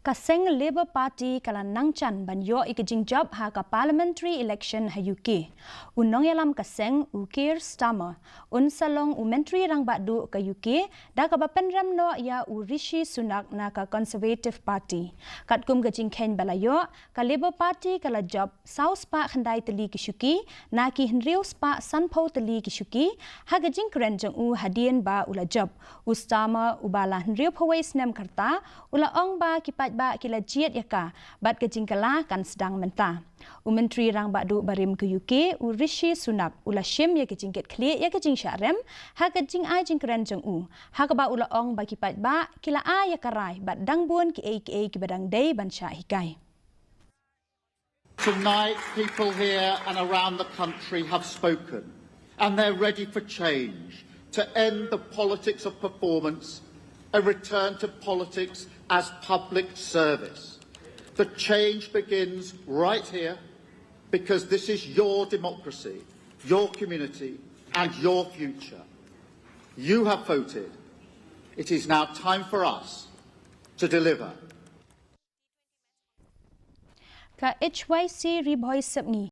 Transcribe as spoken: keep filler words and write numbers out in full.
Ka seng Labour Party ka la nangchan ban ïoh ïa ka jingjop ha ka parliamentary election ha U K. U nongïalam ka seng, u Keir Starmer, un sa long u Myntri Rangbah Duh ka U K da kaba pynrem noh ïa u Rishi Sunak na ka Conservative Party. Katkum ka jingkheiñ ba la ïoh, ka Labour Party ka la jop saw spah khyndai tylli ki shuki na ki hynriew spah sanphew tylli ki shuki ha ka jingkren jong u hadien ba u la jop. U Starmer, uba la hynriew phew wei snem ka rta, u la ong ba ki paidbah ki la jied ïa ka bad ka jingkylla kan sdang mynta. U Myntri Rangbah Duh barim ka U K, u Rishi Sunak, u la shim ïa ka jingkitkhlieh ïa ka jingshah rem ha ka jingai jingkren jong u, ha kaba u la ong ba ki paidbah ki la ai ïa ka rai bad dang bun kiei kiei kiba dang dei ban shah hikai. Tonight, people here and around the country have spoken, and they're ready for change, to end the politics of performance and return to politics as public service. The change begins right here, because this is your democracy, your community, and your future. You have voted. It is now time for us to deliver. Ka H Y C Ri Bhoi Sepngi